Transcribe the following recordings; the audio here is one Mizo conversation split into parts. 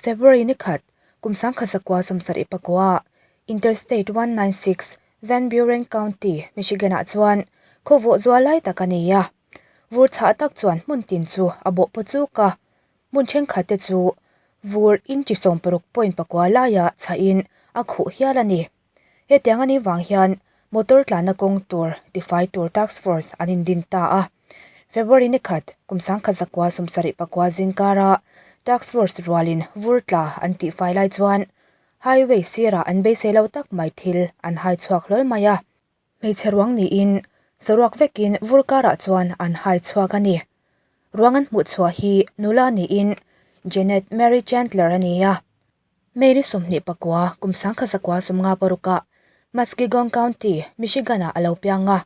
February ni khat, kum 1979 Interstate 196, Van Buren County, Michigan-ah chuan khawvawh zual lai tak a nei a. Vur chhah tak chuan hmun tin chu a bawh paw chuk a, hmun thenkhat te chu vur inchi sawmparuk point pakua laia chhahin a khuh hial a ni. Hetiang a nih vang hian motor tlanna kawng tur tifai tur task force an indin ta a. February ni khat, kum 1974 zingkara task force rualin vur tla an tihfai lai chuan highway sirah an beisei lo tak mai thil an hai chhuak hlawl mai a. Hmeichhe ruang niin saruak vekin vur karah chuan an hai chhuak a ni. Ruang an hmuh chhuah hi nula niin Janet Mary Chandler a ni a. May ni 29 kum 1956 ah Muskegon County, Michigan ah a lo piang a.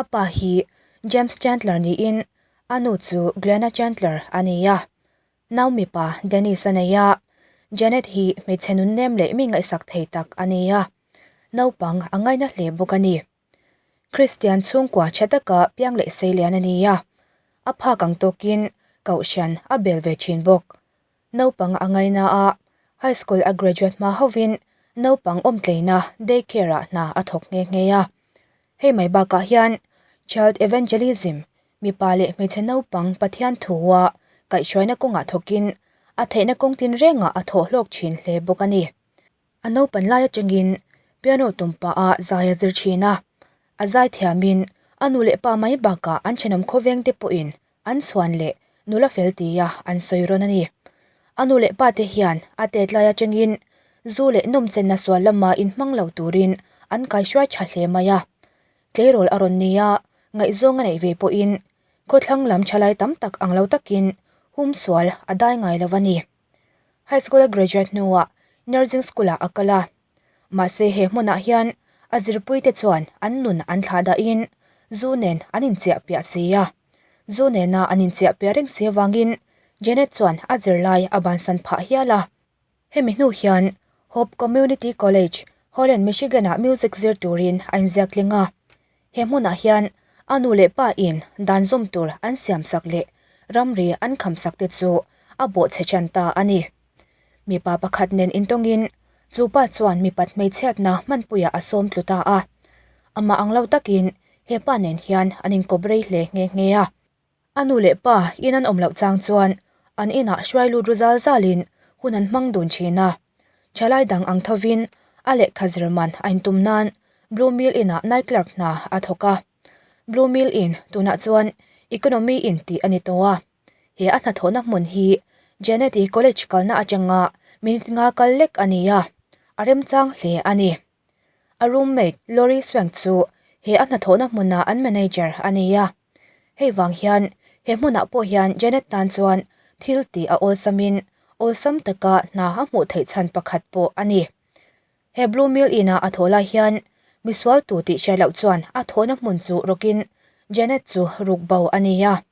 A pa hi James Chandler niin a nu chu Glenna Chandler a ni a. Nau mipa Dennis a nei a, Janet hi hmeichhe nunnem leh mi ngaihsak thei tak a ni a. Naupang a ngaina hle bawk a ni. Kristian chhungkua tha taka piang leh seilian a ni a, a phak ang tawkin Kohhran a bel ve thin bawk. Naupang a ngaina a, high school a graduate hma hovin naupang awmtleina day care ah hna a thawk nghe nghe a. Hei mai bakah hian Child Evangelism, mipa leh hmeichhe naupang Pathian thua kaihhruaina kawngah thawkin a theihna kawng tinrengah a thawh hlawk thin hle bawk a ni. A naupan lai atangin piano tumpa a zai a zir thin a, a zai thiamin a nu leh pa mai bakah an thenawm khawveng te pawhin an chhuan leh nula fel tia an sawi rawn a ni. A nu leh pa te hian a tet lai atangin zu leh nawmchenna sual lama inhmang lo turin an kaihruai tha hle mai a. Tleirawl a rawn ni a, ngaihzawng a neih ve pawhin khawthlang lam thalai tam tak ang lo takin hum sual a dai ngai lo a ni. High school a graduate hnuah nursing school ah a kal a, mahse he hmunah hian a zirpuite chuan an nun an thlah dahin zu nen an inchiah piah si a. Zu nena an inchiah piah reng si avangin Janet chuan a zirlai a bansan phah hial a. Hemi hnu hian Hope Community College, Holland, Michigan ah music zir turin a inziak tling a. He hmunah hian a nu leh pa in dan zawm tur an siam sak leh ramri an kham sak te chu a bawh chhe ṭan ta a ni. Mipa pakhat nen intawngin chu pa chuan mipat hmeichhiatna hmanpuiah a sawm tlu ta a. Amah ang lo takin he pa nen hian an inkawp rei hle nghe nghe a. A nu leh pa in an awm loh chang chuan an inah hruai lut ru zal zalin hun an hmang dun thin a. Thalai dang ang thovin a lehkha zir man a intum nan Blue Mill inah night clerk hna a thawk a. Blue Mill in tunah chuan Economy in tih a ni tawh a. He a hnathawhna hmun hi Janet-i college kalna atanga minute nga kal lek a ni a, a remchang hle a ni. A roommate Lori Swank chu he a hnathawhna hmuna an manager a ni a. Hei vang hian he hmunah pawh hian Janet tan chuan thil tih a awlsamin awlsam taka hna a hmuh theih chhan pakhat pawh a ni. He Blue Mill Inn-a a thawh lai hian misual tu tih hriat loh chuan a thawhna hmun chu rawkin Janet chu ruk bo a ni a.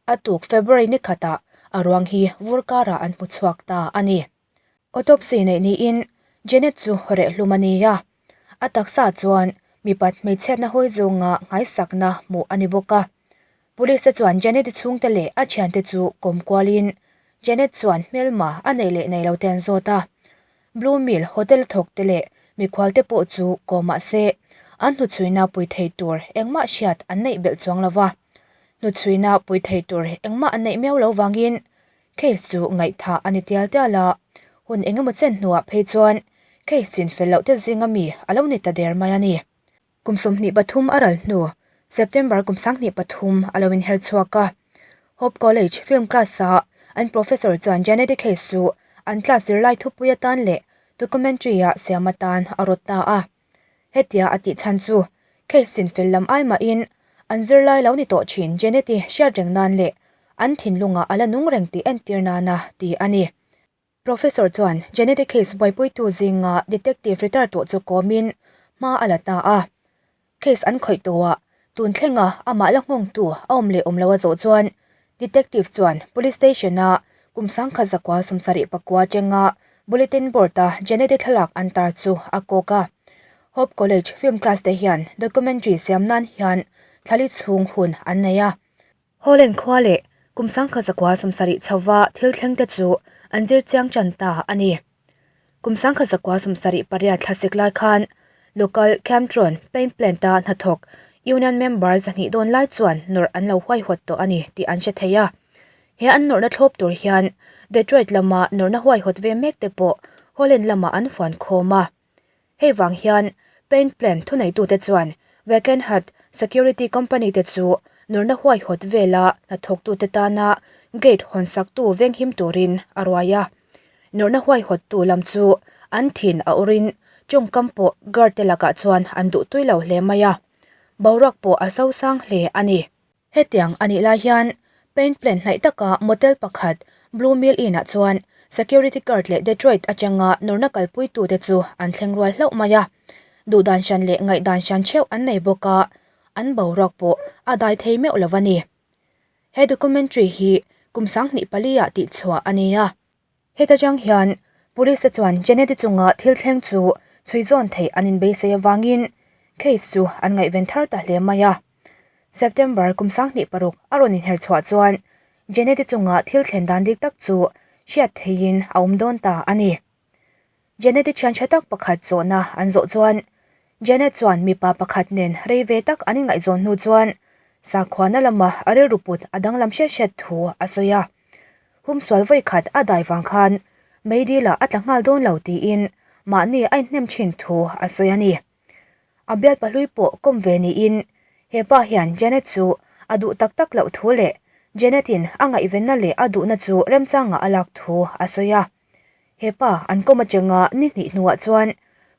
A tuk February ni khatah a ruang hi vur karah an hmu chhuak ta a ni. Autopsy neih niin Janet chu rehhlum a ni a, a taksa chuan mipat hmeichhiatna hawi zawnga nghaisakna hmuh a ni bawk a. Police te chuan Janet-i chhungte leh a thiante chu kawm kualin Janet chuan hmelma a neih leh nei lo te an zawt a. Blue Mill Hotel thawk te leh mikhual te pawh chu kawm mah se an hnuchhuina pui thei tur engmah hriat an neih belh chuang lo va. Hnuchhuina pui thei tur engmah an neih miau lo vangin Case chu ngaihthah a ni tial tial a, hun eng emaw chen hnuah phei chuan case chin fel loh te zinga mi a lo ni ta der mai a ni. Kum 23 a ral hnu, September kum 23 a lo inher chhuak a. Hope College film class-a an professor chuan Janet-i case chu an class zirlai thupui atan leh documentary-a siam atan a rawt ta a. Hetia a tih chhan chu case chin fel lam ai mahin an zirlai lo ni tawh thin Janet-i hriat reng nan leh an thinlungah a la nung reng tih entir nana ti a ni. Professor chuan Janet-i case buaipuitu zinga detective retire tawh chu kawmin hma a la ta a. Case an khawih tawhah tun thlenga amah la nghawngtu a awm leh awm lo a zawh chuan detective chuan police station-a kum 1979 atanga bulletin board-a Janet-i thlalak an tar chu a kawk a. Hope College film class te hian documentary siam nan hian thlali chhung hun an nei a. Holland khua leh Kum 1970 chhova thil thleng te chu an zir chiang tan ta a ni. Kum 1978 thlasik lai khan local Camtron paint plant-a hnathawk union member 200 dawn lai chuan nawrh an lo huaihawt tawh a ni tih an hre thei a. He an nawrhna thlawp tur hian Detroit lama nawrhna huaihawt ve mek te pawh Holland lamah an fuan khawm a. Hei vang hian paint plant thuneitute chuan Wackenhut Security Company te chu nawrhna huaihawt vela hnathawktute tana gate hawnsaktu venghim turin a ruai a. Nawrhna huaihawttu lam chu an thin a awrin tawngkam pawh guard te lakah chuan an duhtui lo hle mai a, boruak pawh a sosang hle a ni. Hetiang a nih lai hian Paint Plant hnaih taka motel pakhat Blue Mill Inn ah chuan security guard leh Detroit atanga nawrhna kalpuitute chu an thleng rual hlauh mai a. Duhdan hran leh ngaihdan hran theuh an nei bawk a, an boruak pawh a dai thei meuh lo a ni. He documentary hi kum 2004 ah tihchhuah a ni a. Heta chang hian Police te chuan Janet-i chunga thil thleng chu chhui zawn theih an inbeisei avangin case chu an ngaihven thar ta hle mai a. September kum 26 a rawn inher chhuah chuan Janet-i chunga thil thlen dan dik tak chu hriat theihin a awm dawn ta a ni. Janet-i thian tha tak pakhat zawhna an zawh chuan Janet chuan mipa pakhat nen rei ve tak an inngaihzawn hnu chuan sakhuana lama a rilru put a danglam hriat hriat thu a sawi a. Humsual vawi khat a dai vang khan meidil-ah a tla nghal dawn lo tiin mahni a inhnem thin thu a sawi a ni. A bial pahlui pawh kawm ve niin he pa hian Janet chu a duh tak tak loh thu leh Janet-in a ngaihvenna leh a duhna chu remchangah a lak thu a sawi a. He pa an kawm atanga ni hnih hnuah chuan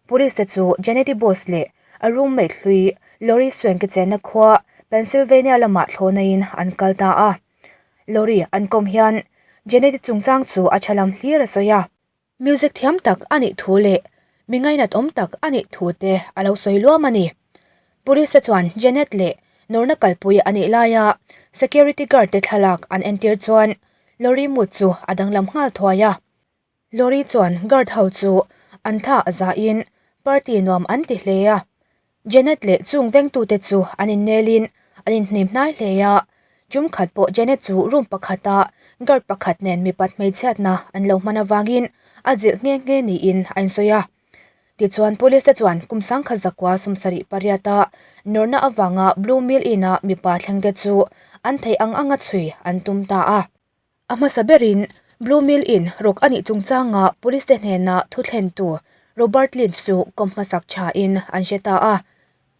police te chu Janet-i boss leh a roommate hlui Lori Swank-i chenna khua Pennsylvania lamah thlawhnaiin an kal ta a. Lori an kawm hian Janet-i chungchang chu a tha lam hlir a sawi a. Music thiam tak a nih thu leh mi ngainat awm tak a nih thu te a lo sawi luam a ni. Police te chuan Janet leh nawrna kalpui a nih laia security guard te thlalak an entir chuan Lori mood chu a danglam nghal thuai a. Lori chuan guard ho chu an tha a zahin party nuam an ti hle a. Janet leh chung vengtute chu an innelin an inhnim hnai hle a, tum khat pawh Janet chu room pakhata guard pakhat nen mipat hmeichhiatna an lo hman avangin a zilh nghe nghe niin a insawi a. Tichuan police te chuan kum 1978 a nawrna avanga Blue Mill Inn-a mipa thlengte chu an theih ang anga chhui an tum ta a. A hmasa berin Blue Mill Inn rawk a nih chungchanga police te hnena thu thlentu Robert Lynch chu kawm hmasak thain an hre ta a.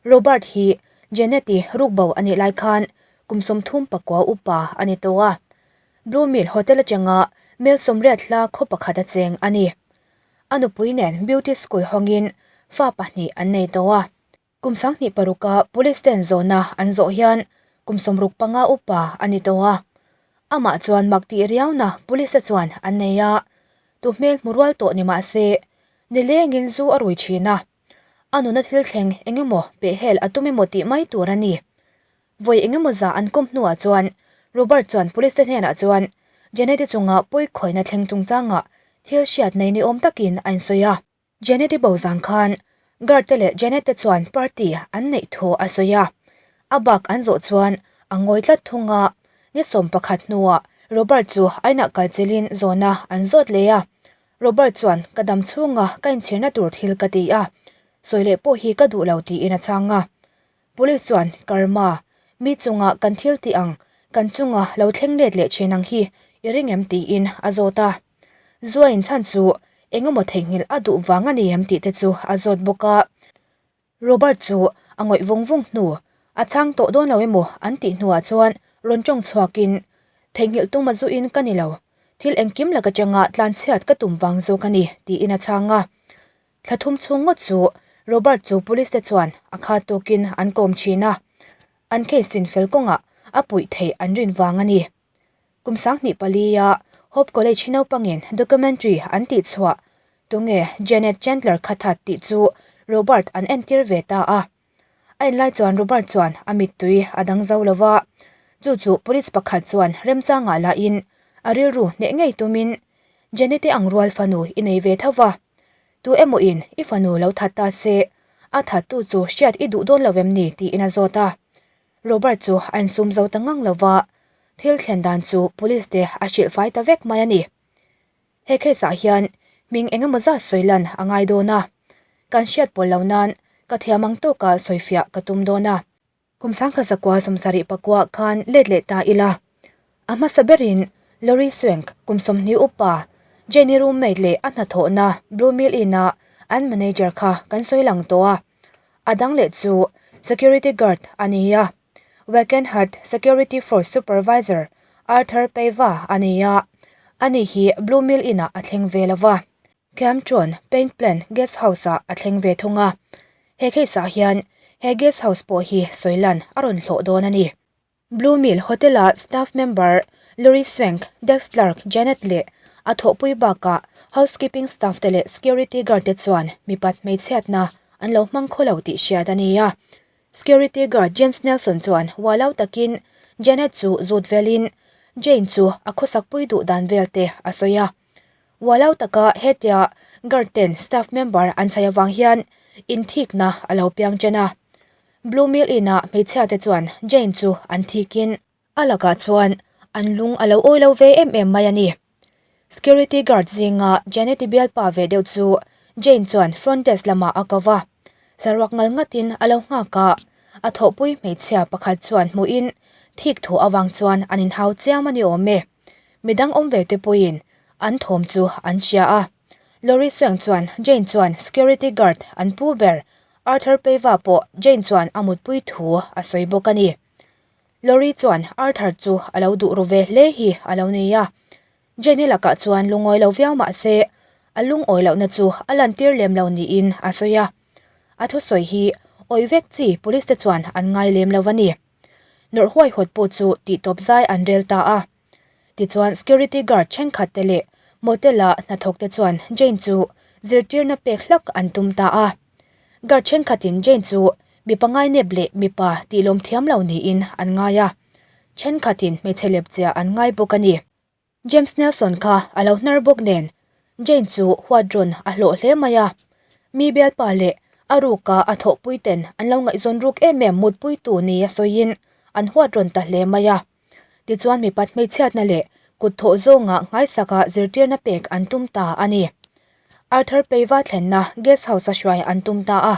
Robert hi Janet-i rukbo a nih lai khan kum 39 upa a ni tawh a. Blue Mill Hotel atanga mel 80 hla khaw pakhat a cheng a ni. A nupui nen beauty school hawngin fa pahnih an nei tawh a. Kum 2006 a police ten zawhna an zawh hian kum 65 upa a ni tawh a. Amah chuan mak tih riauna police te chuan an nei a, tu hmel hmu rual tawh ni mah se nilengin zu a rui thin a. A nuna thil thleng eng emaw pehhel a tum emaw tih mai tur a ni. Vawi eng emaw zah an kawm hnuah chuan Robert chuan police te hnenah chuan Janet-i chunga pawi khawihna thleng chungchangah thil hriat nei ni awm takin a insawi a. Janet-i bo zang khan guard te leh Janet te chuan party an neih thu a sawi a, a bak an zawh chuan a ngawi tlat thung a, ni 11 hnuah Robert chu a inah kal chilhin zawhna an zawt leh a, Robert chuan ka dam chhunga ka inchhirna tur thil ka ti a, sawi leh pawh hi ka duh lo tiin a chhang a. Police chuan Karma, mi chunga kan thil tih ang, kan chunga lo thleng let leh thin ang hi i ring em tiin a zawt a. Zuain chhan chu eng emaw theihnghilh a duh vang a ni em tih te chu a zawt bawk a. Robert chu a ngawih vung vung hnu, a chhang tawh dawn lo emaw an tih hnuah chuan rawn tawng chhuakin, Theihnghilh tum a zuin ka ni lo, thil engkim laka changa tlanchhiat ka tum vang zawk a ni tiin a chhang a. Thla thum chhung ngawt chu Robert chu police te chuan a khat tawkin an kawm thin a, an case chinfel kawngah a puih theih an rin vang a ni. Kum 2004 a Hope College naupangin documentary an tih chhuah tunge Janet Chandler kha that tih chu Robert an entir ve ta a. A enlai chuan Robert chuan a mittui a dang zo lova, chu chu police pakhat chuan remchangah lahin a rilru hneh ngei tumin Janet-i ang rual fanu i nei ve tho va, tu emaw in i fanu lo that ta se, a thattu chu hriat i duh dawn lo em ni tiin a zawt a. Robert chu a insum zo ta ngang lo va, Thil thlen dan chu police te a hrilh fai ta vek mai a ni. He case ah hian hming eng emaw zat sawi lan a ngai dawn a, kan hriat pawl lo nan ka thiam ang tawka sawifiah ka tum dawn a. Kum sangkhat zakua 70 pakua khan let leh ta ila. A hmasa berin Lori Swank kum 20 upa Jenny roommate leh a hnathawhna Blue Mill Inn-a an manager kha kan sawi lang tawh a. A dang leh chu security guard a ni a. Wackenhut Security Force supervisor Arthur Paiva a ni a, ani hi Blue Mill Inn-ah a thleng ve lo va. Camtron Paint Plant Guest House-ah a thleng ve thung a. He case-ah hian he guest house pawh hi sawi lan a rawn hlawh dawn a ni. Blue Mill Hotel-a staff member Lori Swank, desk clerk Janet leh a thawhpui bakah housekeeping staff te leh security guard te chuan mipat hmeichhiatna an lo hmang khaw lo tih hriat a ni a. Security guard James Nelson chuan ualau takin Janet chu zut velin Jane chu a khawsakpui duh dan vel te a sawi a. Ualau taka hetia guard ten staff member an chhai avang hian inthikna a lo piang chen a. Blue Mill Inn-ah hmeichhia te chuan Jane chu an thikin a lakah chuan an lung a lo awi lo ve em em mai a ni. Security guard zinga Janet-i bialpa ve deuh chu Jane chuan front desk lamah a ko va. Saruak ngal ngatin a lo nghak a, a thawhpui hmeichhia pakhat chuan hmuhin thik thu avang chuan an inhau chiam a ni awm e. Midang awm ve te pawhin an thawm chu an hria a. Lori Swank chuan Jane chuan security guard an pu ber Arthur Paiva pawh Jane chuan a mutpui thu a sawi bawk a ni. Lori chuan Arthur chu a lo duh ru ve hle hi a lo ni a. Jenny lakah chuan lungawi lo viau mah se, a lungawi lohna chu a lantir lem lo niin a sawi a. A thusawi hi awih vek chi police te chuan an ngai lem lo a ni. Nawrh huaihawt pawh chu tihtawp zai an rel ta a. Tichuan security guard thenkhat te leh motel a hnathawk te chuan Jane chu zirtirna pek hlak an tum ta a. Guard thenkhatin Jane chu mipa ngainep leh mipa tihlawm thiam lo niin an ngai a, thenkhatin hmeichhe lepchiah an ngai bawk a ni. James Nelson kha a lo hnar bawk nen Jane chu huat rawn a hlawh hle mai a. Mi bialpa leh a ruka a thawhpui ten an lo ngaihzawn ruk em em mutpuitu nia sawiin an huat rawn ta hle mai a. Tichuan mipat hmeichhiatna leh kut thawh zawnga nghaisaka zirtirna pek an tum ta a ni. Arthur Peiva thlenna guest house a hruai an tum ta a.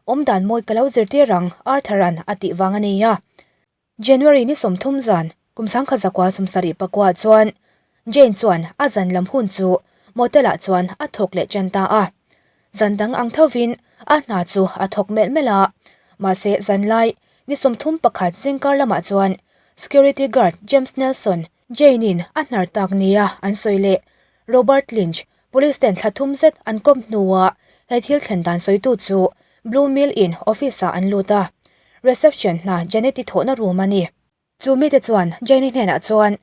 Awmdan mawi ka lo zirtir ang Arthur-a'n a tih vang a ni a. January ni 30 zan kum 1974 chuan Jane chuan a zan lam hun chu motel-ah chuan a thawk leh ṭan ta a. Zan dang ang thovin a hna chu a thawk melh melh a, mahse zanlai ni 31 zingkar lamah chuan security guard James Nelson, Jane-in a hnar tak nia an sawi leh Robert Lynch, police ten thla thum zet an kawp hnuah he thil thlen dan sawitu chu Blue Mill Inn office-ah an lut a, reception hna Janet-i thawhna room a ni. Chu mite chuan Jenny hnenah chuan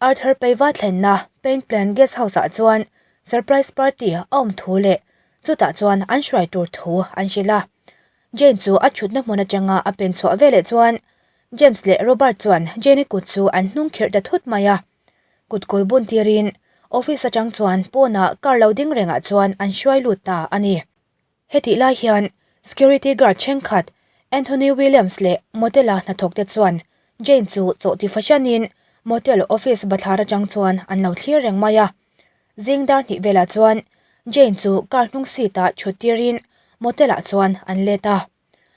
Arthur Paiva thlenna Paint Plant Guest House-ah chuan surprise party a awm thu leh chutah chuan an hruai tur thu an hrilh a. Jane chu a thutna hmun atanga a pen chhuah veleh chuan James leh Robert chuan Jane-i kut chu an hnung khirh ta thut mai a. Kut kawl bun tirin office atang chuan pawnah car lo ding rengah chuan an hruai lut ta a ni. Hetih lai hian security guard thenkhat Anthony Williams leh motel-a hnathawkte chuan Jane chu chawh ti fahranin motel office bathlar atang chuan an lo thlir reng mai a. Zing dar hnih velah chuan Jane chu car hnung seat-ah thut tirin motel-ah chuan an let a.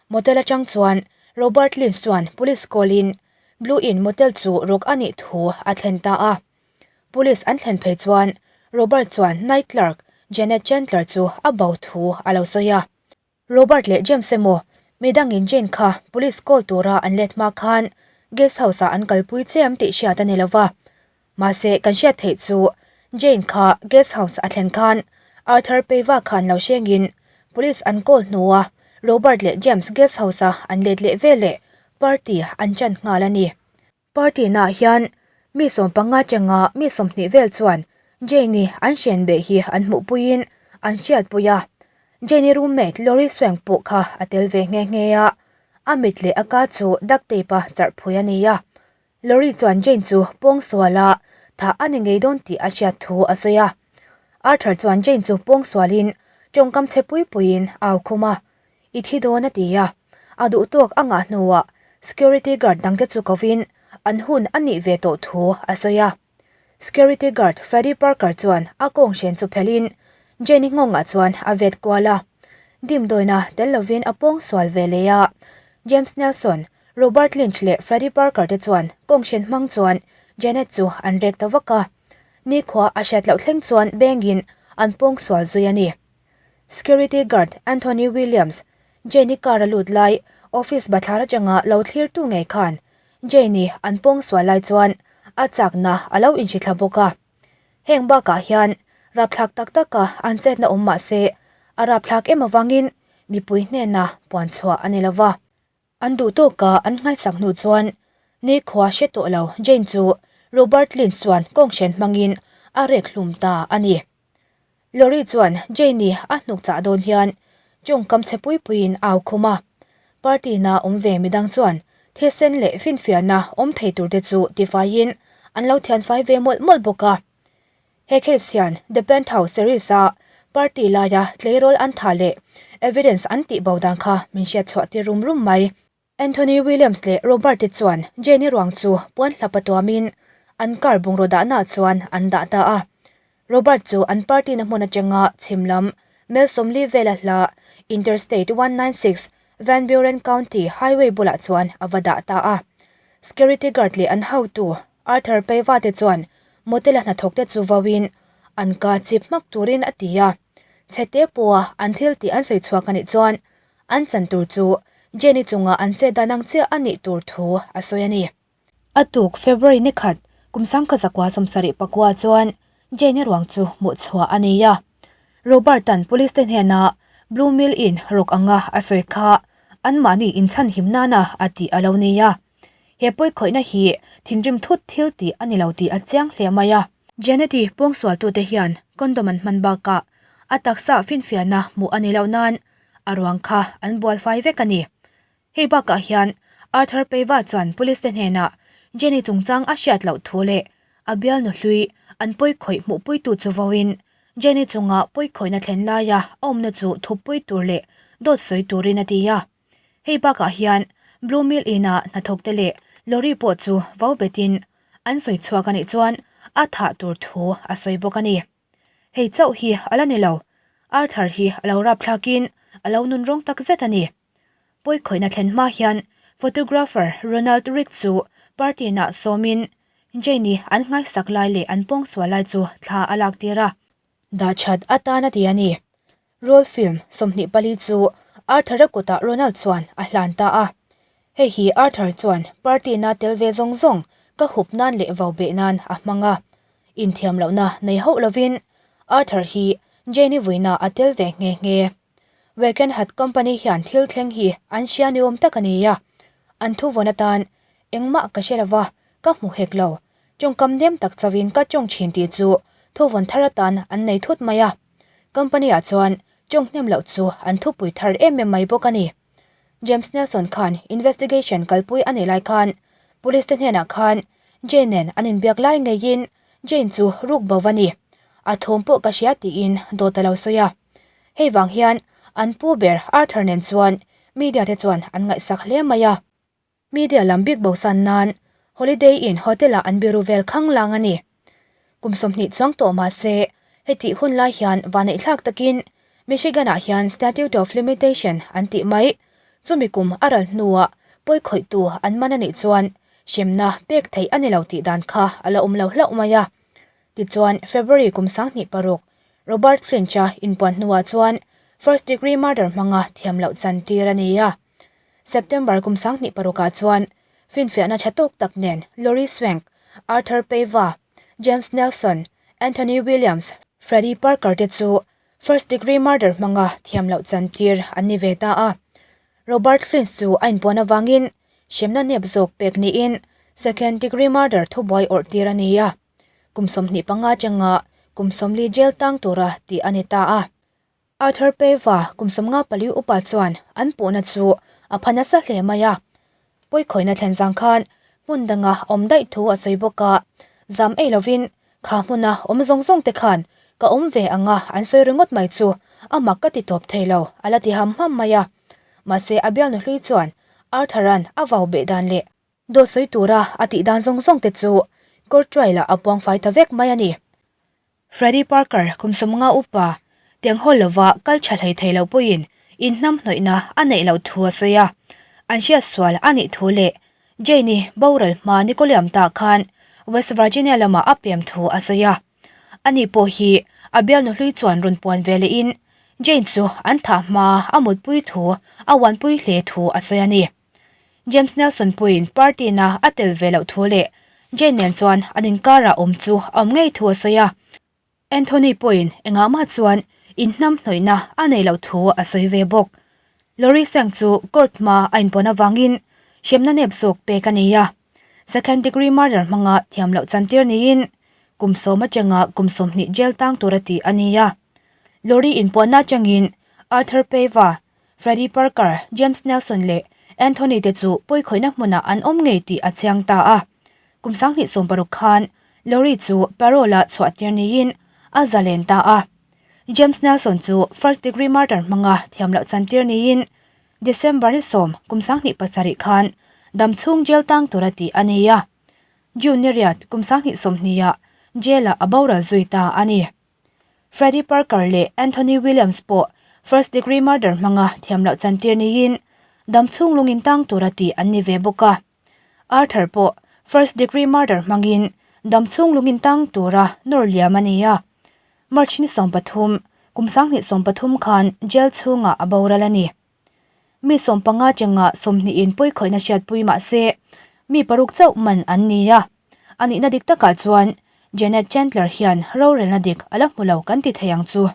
Motel atang chuan Robert Lynch chuan police call-in Blue Inn motel chu rawk a nih thu a thlen ta a. Police an thlen phei chuan Robert chuan night clerk Janet Chandler chu a bo thu a lo sawi a. Robert leh James emaw midangin Jane kha police call tura an let hma khan guest house ah an kalpui chiam tih hriat a ni lova. Mahse kan hriat theih chu Jane kha guest house a thlen khan Arthur Peiva khan lo hrengin police an call hnua Robert leh James guest house a an let leh veleh party an chan nghal a ni. Party naah hian mi 15 changa mi 20 vel chuan Jane-i an hren beh hi an hmuhpuiin an hriatpui a. Jane-i roommate Lori Swank pawh kha a tel ve nghe nghe a, a mit leh a ka chu duct tape-a charh phui a ni a. Lori chuan Jane chu pawngsuala thah a ni ngei dawn tih a hriat thu a sawi a. Arthur chuan Jane chu pawngsualin tawngkam chhe pui puiin a au khum a. I thi dawn a ti a, a duh tawk a ngah hnuah Security guard dangte chu kovin an hun a nih ve tawh thu a sawi a. Security guard Freddie Parker chuan a kawng hren chu phelhin Jane-i nghawngah chuan a vet kual a. Dimdawina tel lovin a pawng sual ve leh a. James Nelson, Robert Lynch leh Freddie Parker te chuan kawng hren hmang chuan Janet chu an rek ta vak a. Nikhua a hriat loh thleng chuan bengin an pawng sual zui a ni. Security guard Anthony Williams, Jane-i car a lut lai office bathlar atanga lo thlirtu ngei khan Jane-i an pawng sual lai chuan a chakna a lo inhri thla bawk a. Heng bakah hian rapthlak tak taka an chetna awm mah se a rapthlak em avangin mipui hnena puan chhuah a ni lo va. An duh tawka an nghaisak hnu chuan nikhua hre tawh lo Jane chu Robert Lynch chuan kawnghren hmangin a rek hlum ta a ni. Lorry chuan Jane-i a hnuk chah dawn hian tawngkam chhe pui puiin a au khum a. Party na awm ve midang chuan thisen leh finfiahna awm thei tur te chu tifaiin an lo thianfai ve mawlh mawlh bawk a. He case hian The Penthouse series-a party laia tleirawl an thah leh evidence an tih bo dan kha min hriat chhuah tir rum rum mai. Anthony Williams leh Robert te chuan Jane-i ruang chu puan hlap a tuamin an car bungraw dahnaah chuan an dah ta a. Robert chu an party na hmun atanga chhim lam mel 40 vela hla Interstate 196 Van Buren County Highway bulah chuan a va dah ta a. Security guard leh an hotu Arthur Paiva te chuan motel a hnathawk te chu vauin an ka chip hmak turin a ti a. Chhete pawha an thil tih an sawi chhuak a nih chuan an chan tur chu Jenny chunga an chet dan ang chiah a nih tur thu a sawi a ni. A tuk February ni khat kum sangkha zakua 74 chuan Jenny ruang chu hmuh chhuah a ni a. Robert-a'n police te hnena Blue Mill in rawk anga a sawi kha anmahni inchhanhim nana a tih a lo ni a. He pawikhawihna hi thinrim thut thil tih a ni lo tih a chiang hle mai a. Janet-i pawngsualtute hian condom an hman bakah a taksa finfiahna hmuh a ni loh nan a ruang kha an bual fai vek a ni. Hei bakah hian Arthur Paiva chuan police te hnenah Jenny chungchang a hriat loh thu leh a bialnu hlui an pawikhawih hmuhpuitu chu vawiin Jenny chunga pawikhawihna thlen laia a awmna chu thuppui tur leh dawt sawi turin a ti a. Hei bakah hian Blue Mill Inn-a hnathawkte leh lorry pawh chu vau betin an sawi chhuak a nih chuan a thah tur thu a sawi bawk a ni. Hei chauh hi a la ni lo, Arthur hi a lo rapthlakin a lo nun rawng tak zet a ni. Pawikhawihna thlen hma hian photographer Ronald Rick chu party-nah sawmin Jane-i an nghaisak lai leh an pawngsual lai chu thla a lak tir a. Dahchat atan a ti a ni. Roll film 24 chu Arthur-a kutah Ronald chuan a hlan ta a. Hei hi Arthur chuan party na tel ve zawng zawng ka hup nan leh vau beh nan a hmang a. Inthiam lohna nei hauh lovin Arthur hi Jane-i vuina a tel ve nghe nghe. Wakenhut Company hian thil thleng hi an hria ni awm tak a ni a. An thu vawn atan engmah ka hre lova, ka hmu hek lo. Tawngkam nem tak chauhin ka tawng thin tih chu thuvawn thar atan an nei thut mai a. Company ah chuan tawng hnem loh chu an thupui thar em em mai bawk a ni. James Nelson khan investigation kalpui a nei lai khan police te hnenah khan Jane nen an inbiak lai ngeiin Jane chu ruk bo a ni. A thawm pawh ka hria tiin dawt a lo sawi a. Hei vang hian an pu ber Arthur nen chuan media te chuan an ngaihsak hle mai a. Media lam bik bosan nan Holiday Inn Hotel ah an biru vel khang lang a ni. Kum 20 chuang tawh mah se, hetih hun lai hian vaneihthlak takin Michigan ah hian Statute of Limitation an tih mai. Chumi kum a ral hnuah pawikhawihtu an man a nih chuan hremna pek theih a ni lo tih dan kha a la awm lo hlauh mai a. Tichuan February kum 26 Robert Finch-a inpuan hnuah chuan first degree murder hmanga thiam loh chantir a ni a. September kum 26 ah chuan finfiahna tha tawk tak nen Lori Swank, Arthur Paiva, James Nelson, Anthony Williams, Freddie Parker te chu first degree murder hmanga thiam loh chantir an ni ve ta a. Robert Finch chu a inpuan avangin hremna nep zawk pek niin second degree murder thubuai awrh tir a ni a. Kum 25 atanga kum 40 jail tang tura tih a ni ta a. Arthur Paiva kum 54 upa chuan an puhna chu a pha nasa hle mai a. Pawikhawihna thlen zang khan hmun danga awm daih thu a sawi bawk a, zam ei lovin kha hmuna awm zawng zawng te khan ka awm ve anga an sawi ringawt mai chu a mak ka ti tawp thei lo a la ti ham ham mai a. Mahse a bialnu hlui chuan Arthur-a'n a vau beh dan leh dawt sawi tura a tih dan zawng zawng te chu court trial-ah a puang fai ta vek mai a ni. Freddie Parker kum 50 upa tiang hawl lova kal tha hlei thei lo pawhin inhnam hnawihna a neih loh thu a sawi a, an hriat sual a nih thu leh Jane-i boral hma Nicoliam ta khan West Virginia lamah a pem thu a sawi a. Ani pawh hi a bialnu hlui chuan rawn puan ve lehin Jane chu an thah hma a mutpui thu a uanpui hle thu a sawi a ni. James Nelson pawhin party na a tel ve loh thu leh Jane nen chuan an inkarah awm chu a awm ngei thu a sawi a. Anthony pawhin engah mah chuan inhnam hnawihna a nei loh thu a sawi ve bawk. Lori Swank chu court hma a inpuan avangin hremna nep zawk pek a nei a. Second degree murder hmanga thiam loh chantir niin kum sawm atanga kum 20 jail tang tura tih a ni a. Lori inpuanna atangin Arthur Paiva, Freddie Parker, James Nelson leh Anthony te chu pawikhawihna hmunah an awm ngei tih a chiang ta a. Kum 2016 khan Lori chu parole-a chhuahtir niin a zalen ta a. James Nelson chu first degree murder hmanga thiam loh chantir niin December ni 10 kum 2007 khan damchhung jail tang tura tih a ni a. June ni riat kum 2020 ah jail-ah a boral zui ta a ni. Freddie Parker leh Anthony Williams pawh first degree murder hmanga thiam loh chantir niin damchhung lungin tang tura tih an ni ve bawk a. Arthur pawh first degree murder hmangin damchhung lungin tang tura nawr liam a ni a. March ni 13, kum 2013 khan jail chhungah a boral a ni. Mi 15 chenga 20 in pawikhawihna hriatpui mah se mi paruk chauh man an ni a. A nihna dik takah chuan Janet Chandler hian rorelna dik a la hmu lo kan ti thei ang chu.